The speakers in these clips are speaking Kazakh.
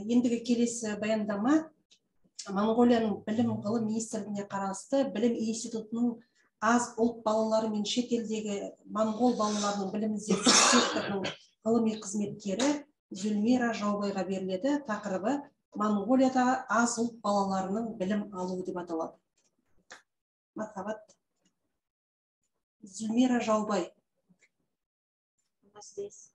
Ендігі келесі баяндама Моңғолияның білім ғылым министрлігіне қарасты білім институтының аз ұлт балалары мен шетелдегі моңғол балаларының білім зерттеу секторының ғылыми қызметкері Зүлмира Жаубайға беріледі. Тақырыбы Моңғолияда аз ұлт балаларының білім алуы деп аталады. Мархабат. Зүлмира Жаубай. Здесь.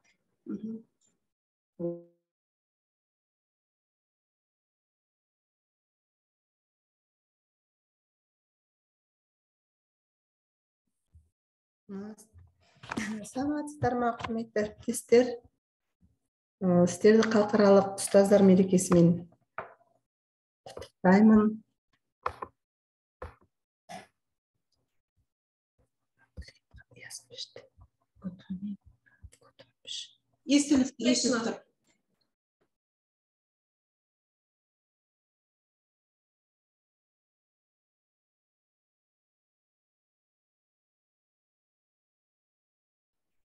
Саламатсыздар ма, құрметті әріптестер? Сіздерді халықаралық ұстаздар мерекесімен құттықтаймын. Естіліп тұр.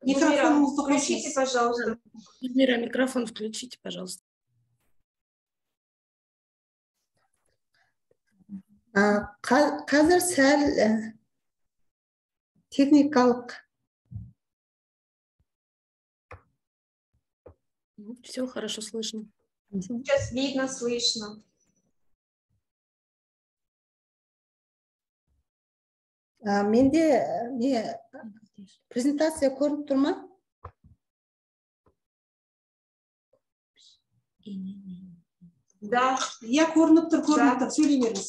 Микрофон включите, пожалуйста. Мира, микрофон включите, пожалуйста. Қазір сәл техникалық. Все хорошо слышно. Сейчас видно, слышно. Менде не презентация көрініп тұр ма? Да. Я көрініп тұр, көрініп тұр. Сөйлей беріңіз.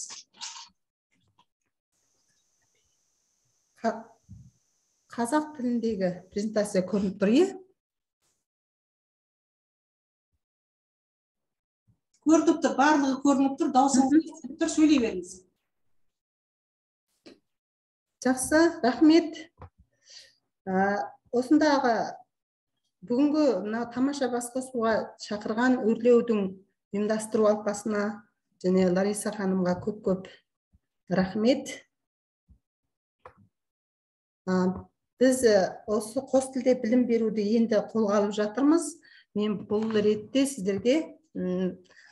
Қазақ тіліндегі презентация көрініп тұр, е? Көрініп тұр, барлығы көрініп тұр, даусыңыз естіліп тұр, сөйлей беріңіз. Жақсы, рахмет. Осындағы бүгінгі мына тамаша басқосуға шақырған Өрлеудің ұйымдастыру алқасына және Лариса ханымға көп-көп рахмет. Біз осы қос тілде білім беруді енді қолға алып жатырмыз. Мен бұл ретте сіздерге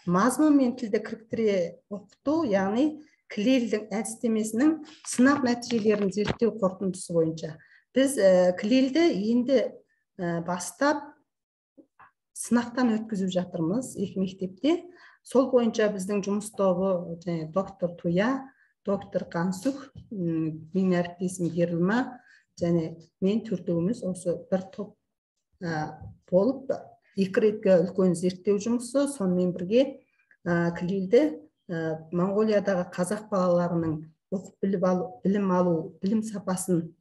мазмұн мен тілді кіріктіре оқыту, яғни КЛЕЛ-дің әдістемесінің сынақ нәтижелерін зерттеу қорытындысы бойынша. Біз КЛЕЛ-ді енді бастап сынақтан өткізіп жатырмыз екі мектепте. Сол бойынша біздің жұмыс тобы және доктор Туя, доктор Қансұх, менің әріптесім Герлма және мен төртеуміз осы бір топ болып екі реткі үлкен зерттеу жұмысы, сонымен бірге КЛЕЛ-ді Моңғолиядағы қазақ балаларының оқып білім алу, білім сапасын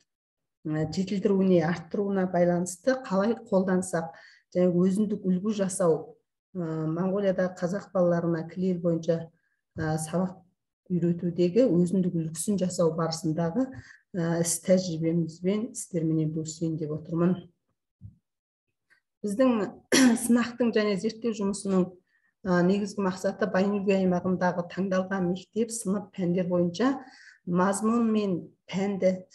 жетілдіруіне, арттыруына байланысты қалай қолдансақ және өзіндік үлгі жасау, Моңғолиядағы қазақ балаларына КЛЕЛ бойынша сабақ үйретудегі өзіндік үлгісін жасау барысындағы іс тәжірибемізбен сіздерменен бөлісейін деп отырмын. Біздің сынақтың және зерттеу жұмысының негізгі мақсаты Баян-Өлгей аймағындағы таңдалған мектеп, сынып, пәндер бойынша мазмұн мен пәнді,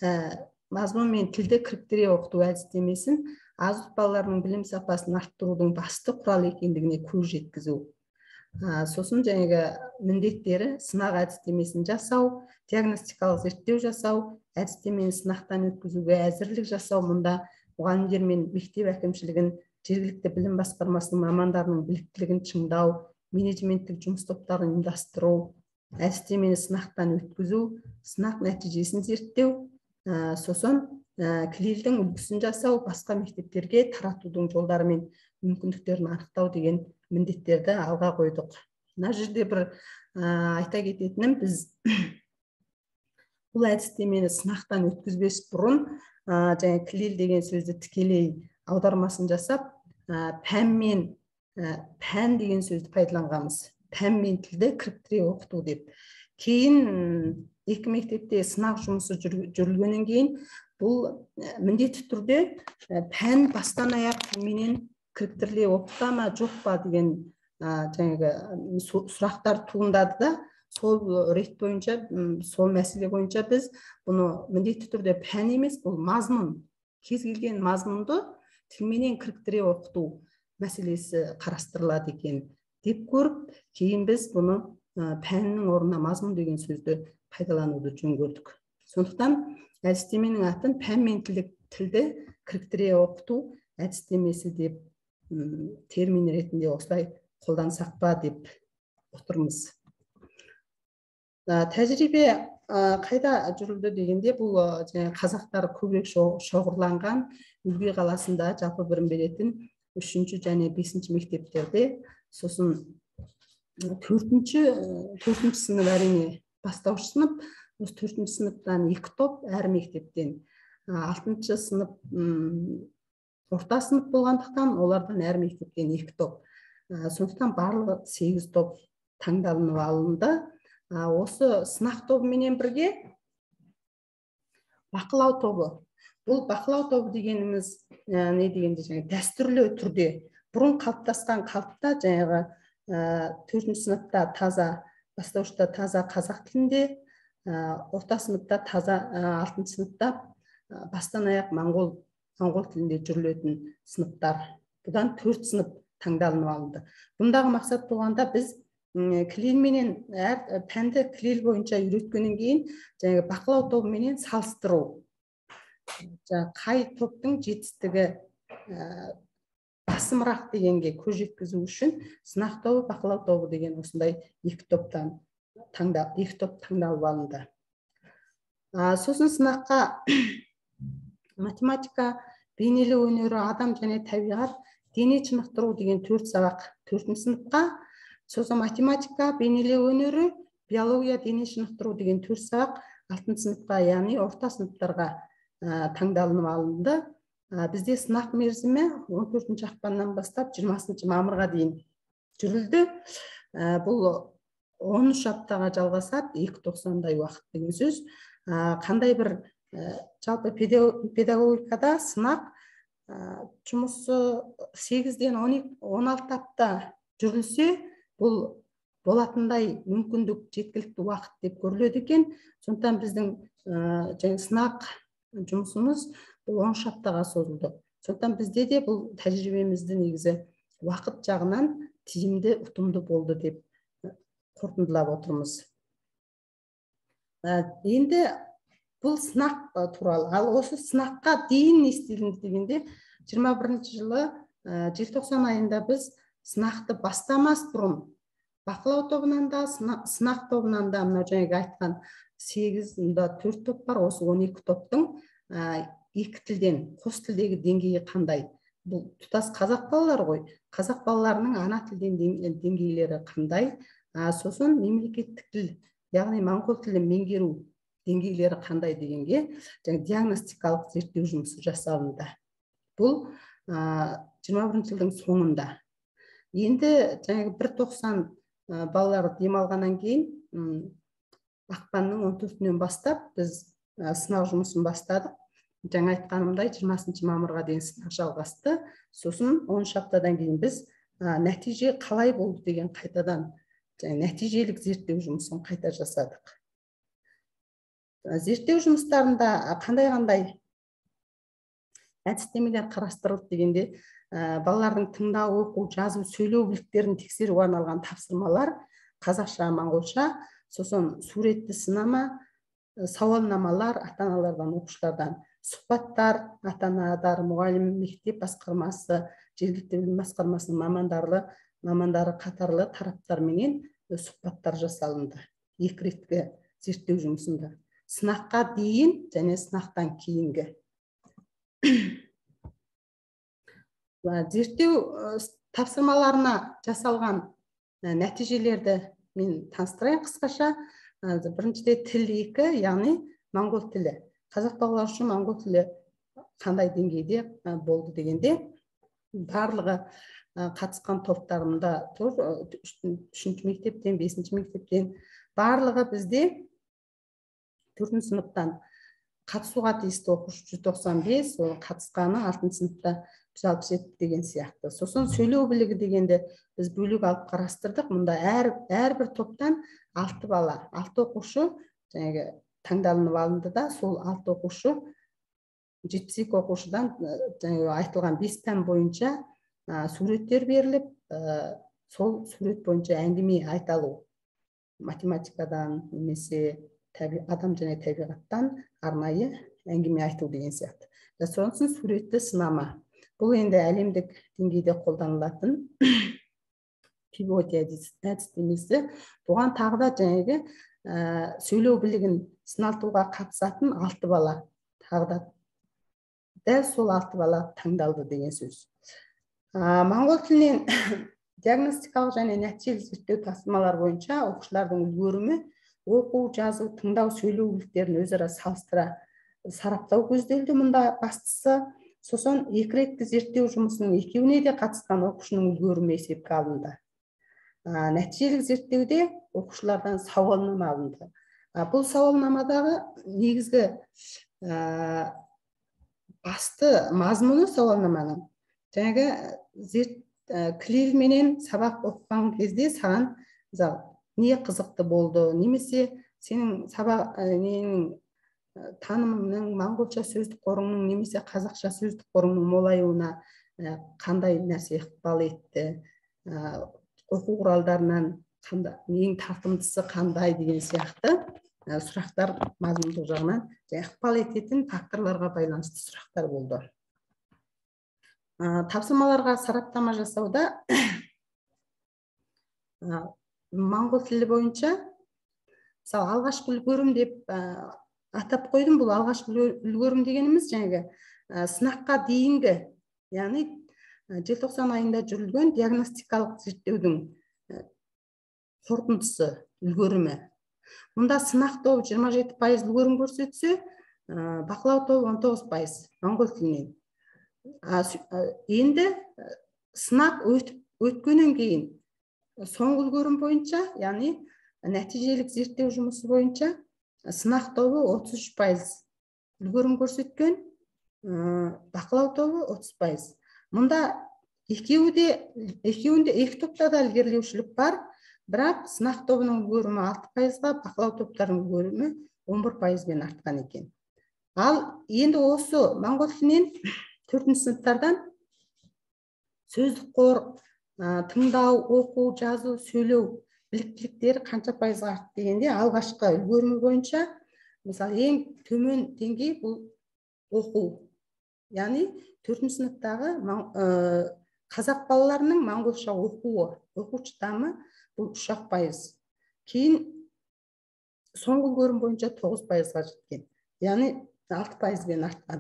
мазмұн мен тілді кіріктіре оқыту әдістемесін аз ұлт балаларының білім сапасын арттырудың басты құралы екендігіне көз жеткізу. Сосын жаңағы міндеттері сынақ әдістемесін жасау, диагностикалық зерттеу жасау, әдістемені сынақтан өткізуге әзірлік жасау, мұнда мұғалімдер мен мектеп әкімшілігін, жергілікті білім басқармасының мамандарының біліктілігін шыңдау, менеджменттік жұмыс топтарын ұйымдастыру, әдістемені сынақтан өткізу, сынақ нәтижесін зерттеу, сосын КЛЕЛ-дің үлгісін жасау, басқа мектептерге таратудың жолдары мен мүмкіндіктерін анықтау деген міндеттерді алға қойдық. Мына жерде бір айта кететінім, біз бұл әдістемені сынақтан өткізбес бұрын және КЛЕЛ деген сөзді тікелей аудармасын жасап, пән мен пән деген сөзді пайдаланғанбыз. Пән мен тілді кіріктіре оқыту деп. Кейін екі мектепте сынақ жұмысы жүрілгеннен кейін бұл міндетті түрде пән бастан аяқ тілменен кіріктіріле оқыта ма, жоқ па деген жаңағы сұрақтар туындады да, сол рет бойынша, сол мәселе бойынша біз бұны міндетті түрде пән емес, бұл мазмұн, кез келген мазмұнды тілменен кіріктіре оқыту мәселесі қарастырылады екен. деп көріп, кейін біз бұны пәннің орнына мазмұн деген сөзді пайдалануды жөн көрдік. Сондықтан әдістеменің атын пән мен тілді кіріктіре оқыту әдістемесі деп термин ретінде осылай қолдансақ па деп отырмыз. Тәжірибе қайда жүрілді дегенде, бұл қазақтар көбірек шоғырланған Үлбі қаласында жалпы білім беретін 3-ші және 5-ші мектептерде, сосын 4-ші сынып, әрине бастауыш сынып, осы 4-ші сыныптан 2 топ әр мектептен, 6-шы сынып орта сынып болғандықтан олардан әр мектептен 2 топ. Сондықтан барлығы 8 топ таңдалынып алынды. Осы сынақ тобыменен бірге бақылау тобы. Бұл бақылау тобы дегеніміз не дегенде, жаңа дәстүрлі түрде бұрын қалыптасқан қалыпта жаңағы 4-ші сыныпта таза, бастауышта таза қазақ тілінде, орта сыныпта таза, 6-шы сыныпта бастан аяқ моңғол тілінде жүрілетін сыныптар. Бұдан 4 сынып таңдалынып алынды. Бұндағы мақсат болғанда біз кілелменен әр пәнді кілел бойынша үйреткеннен кейін жаңағы бақылау тобыменен салыстыру. Қай топтың жетістігі басымырақ дегенге көз жеткізу үшін сынақ тобы, бақылау тобы деген осындай екі топ таңдалып алынды. Сосын сынаққа математика, бейнелеу өнері, адам және табиғат, дене шынықтыру деген 4 сабақ 4-ші сыныпқа, сосын математика, бейнелеу өнері, биология, дене шынықтыру деген 4 сабақ 6-шы сыныпқа, яғни орта сыныптарға таңдалынып алынды. Бізде сынақ мерзімі 14 ақпаннан бастап 20 мамырға дейін жүрілді. Бұл 13 аптаға жалғасады, 2.90-дай уақыт деген сөз. Қандай бір жалпы педагогикада сынақ жұмысы 8-ден 16 апта жүрілсе, бұл болатындай мүмкіндік жеткілікті уақыт деп көріледі екен. Сондықтан біздің сынақ жұмысымыз бұл 13 аптаға созылды. Сондықтан бізде де бұл тәжірибемізді негізі уақыт жағынан тиімді, ұтымды болды деп қорытындылап отырмыз. Енді бұл сынақ туралы. Ал осы сынаққа дейін не істелінді дегенде, 21 жылы желтоқсан айында біз сынақты бастамас бұрын бақылау тобынан да, сынақ тобынан да, мынау жаңағы айтқан 8-4 топ бар, осы 12 топтың екі тілден, қос тілдегі деңгейі қандай? Бұл тұтас қазақ балалары ғой. Қазақ балаларының ана тілден деңгейлері қандай? Сосын мемлекеттік тіл, яғни моңғол тілін меңгеру деңгейлері қандай дегенге жаңа диагностикалық зерттеу жұмысы жасалынды. Бұл 21 жылдың соңында. Енді жаңағы 1.90 балалар демалғаннан кейін ақпанның 14-інен бастап біз сынақ жұмысын бастадық. Жаңа айтқанымдай 20 мамырға дейін сынақ жалғасты. Сосын 13 аптадан кейін біз нәтиже қалай болды деген қайтадан нәтижелік зерттеу жұмысын қайта жасадық. Зерттеу жұмыстарында қандай-қандай әдістемелер қарастырылды дегенде, балалардың тыңдау, оқу, жазу, сөйлеу біліктерін тексеруге арналған тапсырмалар қазақша, моңғолша, сосын суретті сынама, сауалнамалар ата-аналардан, оқушылардан, сұхбаттар ата-аналар, мұғалім, мектеп басқармасы, жергілікті білім басқармасының мамандары қатарлы тараптарменен сұхбаттар жасалынды. Екі реткі зерттеу жұмысында. Сынаққа дейін және сынақтан кейінгі. Зерттеу тапсырмаларына жасалған нәтижелерді мен таныстырайын қысқаша. Біріншіде тіл 2, яғни моңғол тілі. Қазақ балалары үшін моңғол тілі қандай деңгейде болды дегенде, барлығы қатысқан топтарында тұр, 3-ші мектептен, 5-ші мектептен, барлығы бізде 4-ші сыныптан қатысуға тиісті оқушы 195, ол қатысқаны 6-шы сыныпта 167 деген сияқты. Сосын сөйлеу білігі дегенде біз бөлек алып қарастырдық. Мұнда әрбір топтан 6 бала, 6 оқушы жаңағы таңдалынып алынды да, сол 6 оқушы 72 оқушыдан жаңағы айтылған 5 пән бойынша суреттер беріліп, Сол сурет бойынша әңгіме айта алу, математикадан немесе адам және табиғаттан арнайы әңгіме айту деген сияқты. Сосын суретті сынама. Бұл енді әлемдік деңгейде қолданылатын Пибоди әдістемесі. Бұған тағы да жаңағы сөйлеу білігін сыналтуға қатысатын алты бала, тағы да дәл сол алты бала таңдалды деген сөз. Моңғол тілінен диагностикалық және нәтижелі зерттеу тапсырмалар бойынша оқушылардың үлгерімі, оқу, жазу, тыңдау, сөйлеу біліктерін өзара салыстыра сараптау көзделді мұнда бастысы. Сосын екі ретті зерттеу жұмысының екеуіне де қатысқан оқушының үлгерімі есепке алынды. Нәтижелік зерттеуде оқушылардан сауалнама алынды. Бұл сауалнамадағы негізгі басты мазмұны сауалнаманың жаңағы КЛИЛ менен сабақ оқыған кезде саған, мысалы, не қызықты болды немесе сенің сабақ ненің, танымыңның, моңғолша сөздік қорыңның немесе қазақша сөздік қорыңның молаюына қандай нәрсе ықпал етті, оқу құралдарынан қандай, ең тартымдысы қандай деген сияқты сұрақтар, мазмұндық жағынан және ықпал ететін факторларға байланысты сұрақтар болды. Тапсырмаларға сараптама жасауда моңғол тілі бойынша, мысалы, алғашқы үлгерім деп атап қойдым. Бұл алғашқы үлгерім дегеніміз жаңағы сынаққа дейінгі, яғни желтоқсан айында жүрілген диагностикалық зерттеудің қорытындысы, үлгерімі. Мұнда сынақ тобы 27% үлгерім көрсетсе, бақылау тобы 19% моңғол тілінен. Енді сынақ өткеннен кейін соңғы үлгерім бойынша, яғни нәтижелік зерттеу жұмысы бойынша сынақ тобы 33% үлгерім көрсеткен, бақылау тобы 30%. Мұнда екеуі де, екеуінде, екі топта да ілгерілеушілік бар, бірақ сынақ тобының үлгерімі 6%-ға, бақылау топтарының үлгерімі 11%-бен артқан екен. Ал енді осы моңғол тілінен төртінші сыныптардан сөздік қор, тыңдау, оқу, жазу, сөйлеу біліктіліктері қанша пайызға артты дегенде, алғашқы үлгерімі бойынша, мысалы, ең төмен деңгей бұл оқу, яғни төртінші сыныптағы қазақ балаларының моңғолша оқуы, оқу шыдамы, бұл 3-ақ%. Кейін соңғы үлгерім бойынша 9%-ға жеткен, яғни 6%-бен артқан.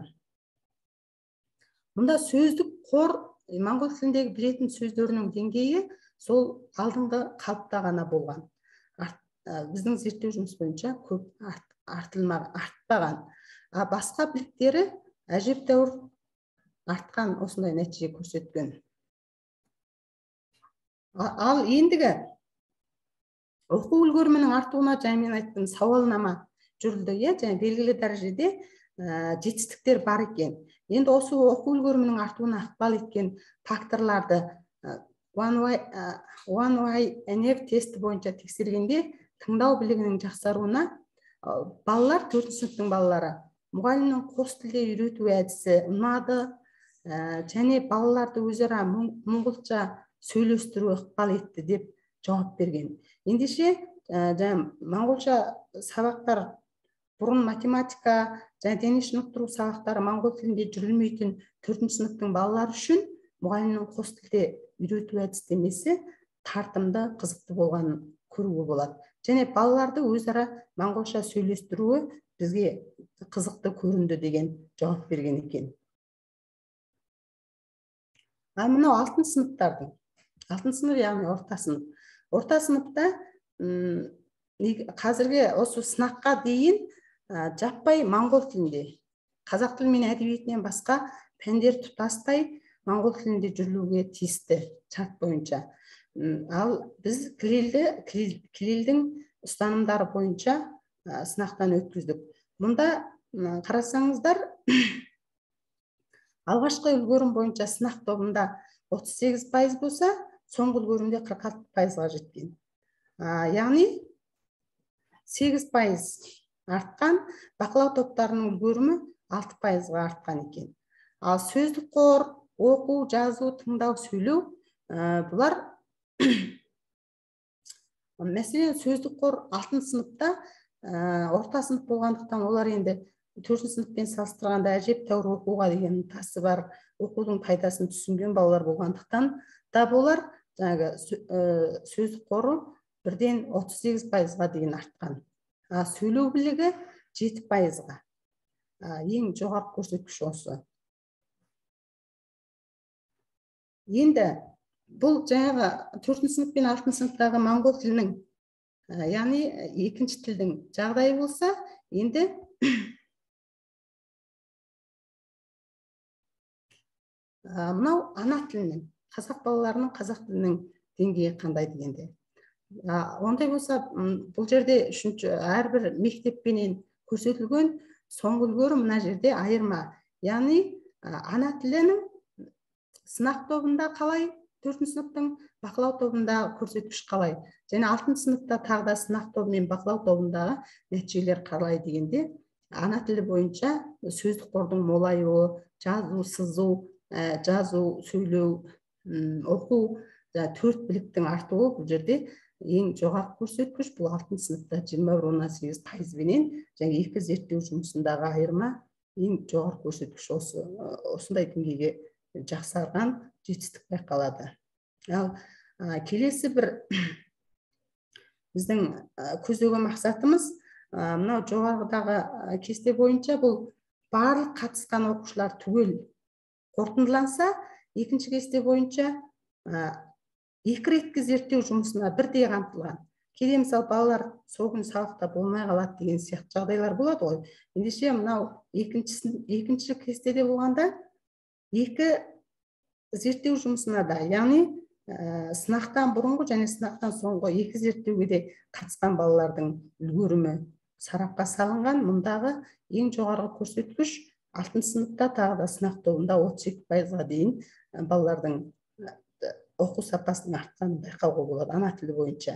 Мұнда сөздік қор, моңғол тіліндегі білетін сөздерінің деңгейі сол алдыңғы қалыпта ғана болған. Біздің зерттеу жұмыс бойынша көп артпаған, а басқа біліктері әжептәуір артқан, осындай нәтиже көрсеткен. Ал ендігі оқу үлгерімінің артуына, жаңа мен айттым, сауалнама жүрілді, иә, және белгілі дәрежеде жетістіктер бар екен. Енді осы оқу үлгерімінің артуына ықпал еткен факторларды 1YNF тесті бойынша тексергенде, тыңдау білігінің жақсаруына балалар, төртінші сыныптың балалары, мұғалімнің қос тілде үйрету әдісі ұнады және балаларды өзара моңғолша сөйлестіру ықпал етті деп жауап берген. Ендеше жаңа моңғолша сабақтар, бұрын математика және дене шынықтыру сабақтары моңғол тілінде жүрілмейтін төртінші сыныптың балалары үшін мұғалімнің қос тілде үйрету әдістемесі тартымды, қызықты болғанын көруге болады және балаларды өзара моңғолша сөйлестіруі бізге қызықты көрінді деген жауап берген екен. Ал мынау алтыншы сыныптардың, алтыншы сынып, яғни орта сынып. Орта сыныпта қазіргі осы сынаққа дейін жаппай моңғол тілінде, қазақ тілі мен әдебиетінен басқа пәндер тұтастай моңғол тілінде жүрілуге тиісті шарт бойынша. Ал біз КЛИЛ-дің ұстанымдары бойынша сынақтан өткіздік. Мұнда қарасаңыздар, алғашқы үлгерім бойынша сынақ тобында 38% болса, соңғы үлгерімде 46%-ға жеткен, яғни 8% артқан. Бақылау топтарының үлгерімі 6%-ға артқан екен. Ал сөздік қор, оқу, жазу, тыңдау, сөйлеу, бұлар Мәселен, сөздік қор 6 сыныпта, орта сынып болғандықтан олар енді 4 сыныппен салыстырғанда әжептәуір оқуға деген ынтасы бар, оқудың пайдасын түсінген балалар болғандықтан да болар, жаңағы сөздік қоры бірден 38%-ға дейін артқан. Сөйлеу білігі 7%-ға. Ең жоғарғы көрсеткіш осы. Енді бұл жаңағы 4 сынып пен 6 сыныптағы моңғол тілінің, яғни екінші тілдің жағдайы болса, енді мынау ана тілінің, қазақ балаларының қазақ тілінің деңгейі қандай дегенде. Ондай болса, бұл жерде үшінші әрбір мектеппенен көрсетілген соңғы үлгерім мына жерде айырма. Яғни ана тілінің сынақ тобында қалай, 4 сыныптың бақылау тобында көрсеткіш қалай, және 6 сыныпта тағы да сынақ тобы мен бақылау тобындағы нәтижелер қалай дегенде, ана тілі бойынша сөздік қордың молаюы, жазу, сызу, жазу, сөйлеу, оқу, 4 біліктің артуы бұл жерде ең жоғарғы көрсеткіш. Бұл 6 сыныпта 21,8%-бенен және екі зерттеу жұмысындағы айырма ең жоғарғы көрсеткіш осы, осындай деңгейге жақсарған жетістік байқалады. Ал келесі бір біздің көздеген мақсатымыз мынау жоғарғыдағы кесте бойынша бұл барлық қатысқан оқушылар түгел қорытындыланса, екінші кесте бойынша екі реткі зерттеу жұмысына бірдей қамтылған. Кейде мысалы балалар сол күні сабақта болмай қалады деген сияқты жағдайлар болады ғой. Ендеше мынау екінші кестеде болғанда екі зерттеу жұмысына да, яғни сынақтан бұрынғы және сынақтан соңғы екі зерттеуге де қатысқан балалардың үлгерімі сарапқа салынған. Мұндағы ең жоғарғы көрсеткіш 6 сыныпта тағы да сынақ тобында 32%-ға дейін балалардың оқу сапасының артқанын байқауға болады ана тілі бойынша.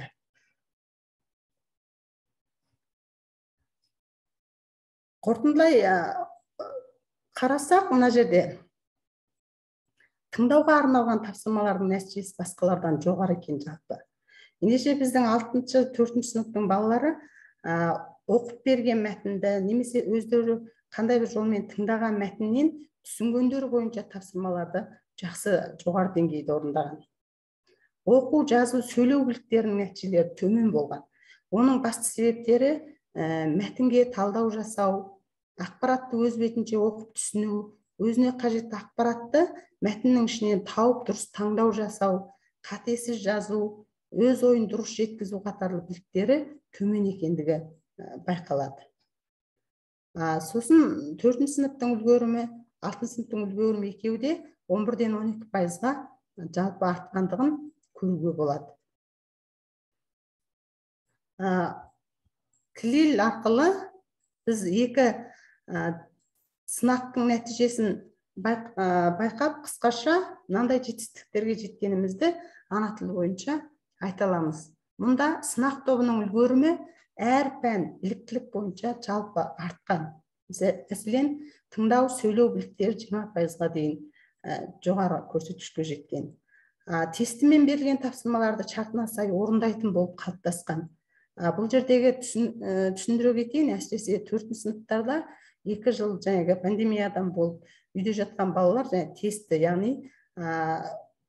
Қорытындылай қарасақ, мына жерде тыңдауға арналған тапсырмалардың нәтижесі басқалардан жоғары екен жалпы. Ендеше біздің 6-шы, 4-ші сыныптың балалары оқып берген мәтінді немесе өздері қандай бір жолмен тыңдаған мәтіннен түсінгендері бойынша тапсырмаларды жақсы жоғары деңгейде орындаған. Оқу, жазу, сөйлеу біліктерінің нәтижелері төмен болған. Оның басты себептері мәтінге талдау жасау, ақпаратты өз бетінше оқып түсіну, өзіне қажетті ақпаратты мәтіннің ішінен тауып дұрыс таңдау жасау, қатесіз жазу, өз ойын дұрыс жеткізу қатарлы біліктері төмен екендігі байқалады. Сосын 4 сыныптың үлгерімі, 6 сыныптың үлгерімі екеуі де 11-ден 12%-ға жалпы артқандығын көруге болады. Клил арқылы біз екі сынақтың нәтижесін байқап, қысқаша мынандай жетістіктерге жеткенімізді ана тілі бойынша айта аламыз. Мұнда сынақ тобының үлгерімі әр пән біліктілік бойынша жалпы артқан. Мәселен, тыңдау, сөйлеу біліктері 20%-ға дейін жоғары көрсеткішке жеткен. Тестімен берілген тапсырмаларды шартына сай орындайтын болып қалыптасқан. Бұл жердегі түсіндіре кетейін, әсіресе 4 сыныптарда 2 жыл жаңағы пандемиядан болып үйде жатқан балалар және тестті, яғни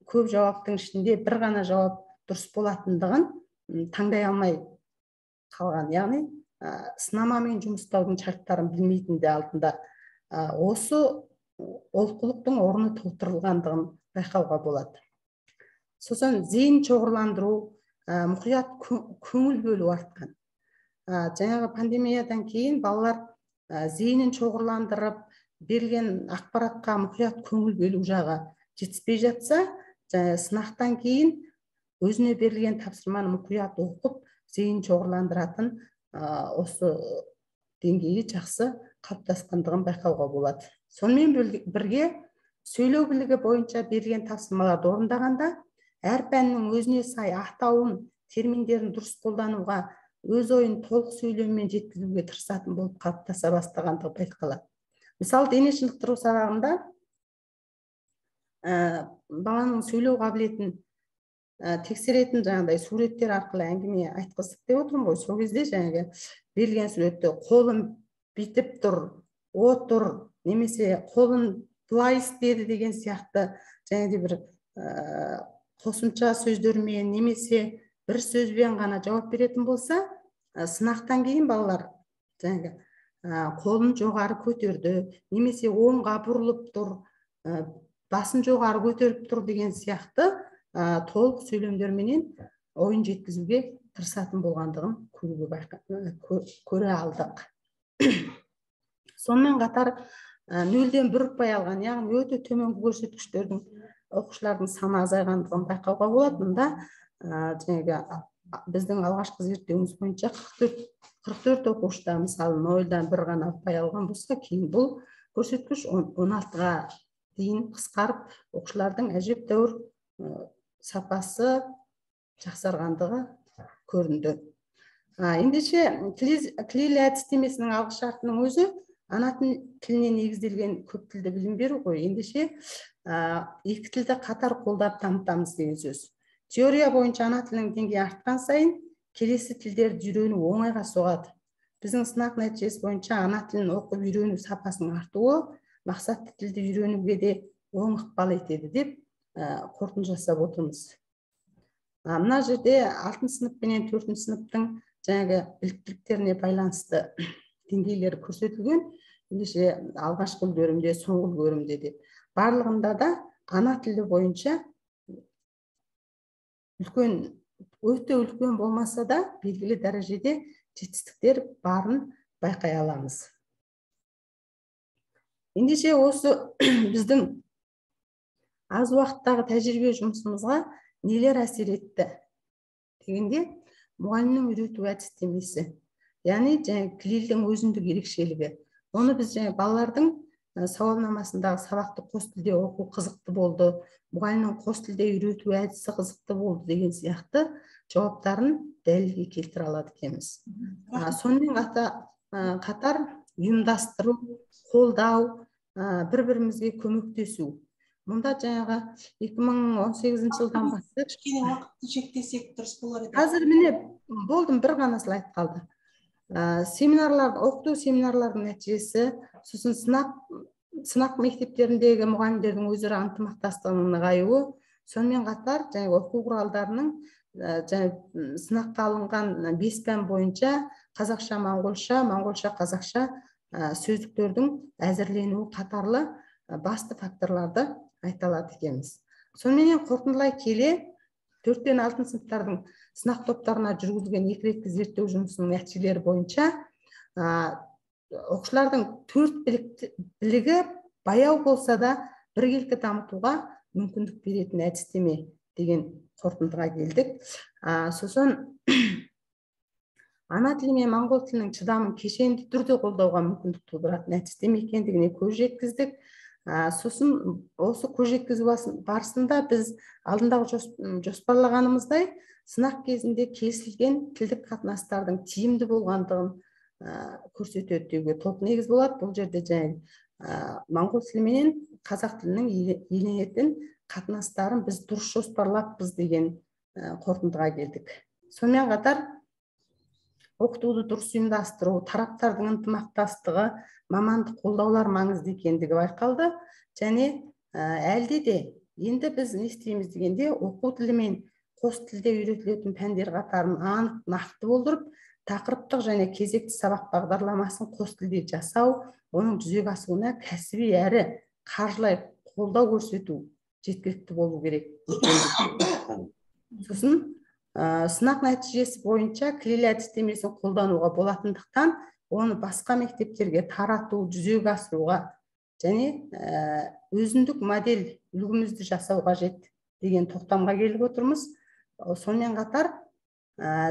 көп жауаптың ішінде бір ғана жауап дұрыс болатындығын таңдай алмай қалған, яғни сынамамен жұмыс істеудің шарттарын білмейтін де алдында осы олқылықтың орны толтырылғандығын байқауға болады. Сосын зейін шоғырландыру, мұқият көңіл бөлу артқан. Жаңағы пандемиядан кейін балалар зейінін шоғырландырып, берілген ақпаратқа мұқият көңіл бөлу жағы жетіспей жатса, сынақтан кейін өзіне берілген тапсырманы мұқият оқып, зейін шоғырландыратын осы деңгейі жақсы қалыптасқандығын байқауға болады. Сонымен бірге сөйлеу білігі бойынша берілген тапсырмаларды орындағанда әр пәннің өзіне сай атауын, терминдерін дұрыс қолдануға, өз ойын толық сөйлеммен жеткізуге тырысатын болып қалыптаса бастағандығы байқалады. Мысалы, дене шынықтыру сабағында баланың сөйлеу қабілетін Тексеретін жаңағыдай суреттер арқылы әңгіме айтқыздық деп отырмын ғой. Сол кезде жаңағы берілген суретте қолым бүйтіп тұр, отыр немесе қолын былай істеді деген сияқты және де бір қосымша сөздермен немесе бір сөзбен ғана жауап беретін болса, сынақтан кейін балалар жаңағы қолын жоғары көтерді немесе оңға бұрылып тұр, басын жоғары көтеріп тұр деген сияқты толық сөйлемдерменен ойын жеткізуге тырысатын болғандығын көре алдық. Сонымен қатар 0,1 ұпай алған, яғни өте төменгі көрсеткіштердің оқушылардың саны азайғандығын байқауға болады. Мұнда жаңағы біздің алғашқы зерттеуіміз бойынша 44 оқушыда, мысалы, 0,1 ғана ұпай алған болса, кейін бұл көрсеткіш 16-ға дейін қысқарып, оқушылардың әжептәуір сапасы жақсарғандығы көрінді. Ендеше CLIL әдістемесінің алғы шартының өзі ана тіліне негізделген көп тілді білім беру ғой. Ендеше екі тілді қатар қолдап дамытамыз деген сөз. Теория бойынша ана тілінің деңгейі артқан сайын келесі тілдерді үйрену оңайға соғады. Біздің сынақ нәтижесі бойынша ана тілін оқып үйрену сапасының артуы мақсатты тілді үйренуге де оң ықпал етеді деп қорытынды жасап отырмыз. Мына жерде 6 сынып пенен 4 сыныптың жаңағы біліктіліктеріне байланысты деңгейлері көрсетілген. Ендеше алғашқы үлгерімде, соңғы үлгерімде деп. Барлығында да ана тілі бойынша үлкен, өте үлкен болмаса да белгілі дәрежеде жетістіктер барын байқай аламыз. Ендеше осы біздің аз уақыттағы тәжірибе жұмысымызға нелер әсер етті дегенде, мұғалімнің үйрету әдістемесі, яғни жаңа CLIL-дің өзіндік ерекшелігі. Оны біз жаңа балалардың сауалнамасындағы сабақты қос тілде оқу қызықты болды, мұғалімнің қос тілде үйрету әдісі қызықты болды деген сияқты жауаптарын дәлелге келтіре алады екенбіз. Сонымен қатар ұйымдастыру, қолдау, бір-бірімізге көмектесу. Мұнда жаңағы 2018 жылдан бастап кішкене уақытты шектесек дұрыс болар еді. Қазір міне болдым, бір ғана слайд қалды. Семинарлар, оқыту семинарлардың нәтижесі, сосын сынақ мектептеріндегі мұғалімдердің өзара ынтымақтастығының нығаюы, сонымен қатар жаңағы оқу құралдарының жаңа сынаққа алынған 5 пән бойынша қазақша, моңғолша, моңғолша, қазақша сөздіктердің әзірленуі қатарлы басты факторларды айта алады екенбіз. Соныменен қорытындылай келе 4 пен 6 сыныптардың сынақ топтарына жүргізілген екі ретті зерттеу жұмысының нәтижелері бойынша оқушылардың 4 білігі баяу болса да біркелкі дамытуға мүмкіндік беретін әдістеме деген қорытындыға келдік. Сосын ана тілі мен моңғол тілінің шыдамын кешенді түрде қолдауға мүмкіндік тудыратын әдістеме екендігіне көз жеткіздік. Сосын осы көз жеткізу барысында біз алдындағы жоспарлағанымыздай сынақ кезінде келісілген тілдік қатынастардың тиімді болғандығын көрсетеді деуге толық негіз болады. Бұл жерде жаңа моңғол тілі менен қазақ тілінің еленетін қатынастарын біз дұрыс жоспарлаппыз деген қорытындыға келдік. Сонымен қатар оқытуды дұрыс ұйымдастыру, тараптардың ынтымақтастығы, мамандық қолдаулар маңызды екендігі байқалды. Және әлде де енді біз не істейміз дегенде, оқу тілі мен қос тілде үйретілетін пәндер қатарын анық, нақты болдырып, тақырыптық және кезекті сабақ бағдарламасын қос тілде жасау, оның жүзеге асуына кәсіби әрі қаржылай қолдау көрсету жеткілікті болу керек. Сосын сынақ нәтижесі бойынша CLIL әдістемесін қолдануға болатындықтан, оны басқа мектептерге тарату, жүзеге асыруға және өзіндік модель үлгімізді жасау қажет деген тоқтамға келіп отырмыз. Сонымен қатар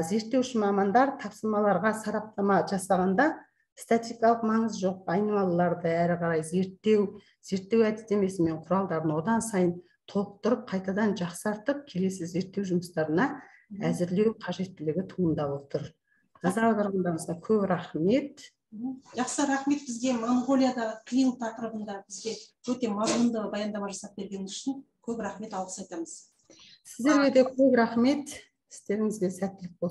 зерттеуші мамандар тапсырмаларға сараптама жасағанда статистикалық маңызы жоқ айнымалыларды әрі қарай зерттеу, зерттеу әдістемесі мен құралдарын одан сайын толықтырып, қайтадан жақсартып, келесі зерттеу жұмыстарына әзірлеу қажеттілігі туындап отыр. Назар аударғандарыңызға көп рахмет. Жақсы, рахмет. Бізге Моңғолиядағы CLIL тақырыбында бізге өте мазмұнды баяндама жасап бергеніңіз үшін көп рахмет, алғыс айтамыз. Сіздерге де көп рахмет, істеріңізге сәттілік болсын.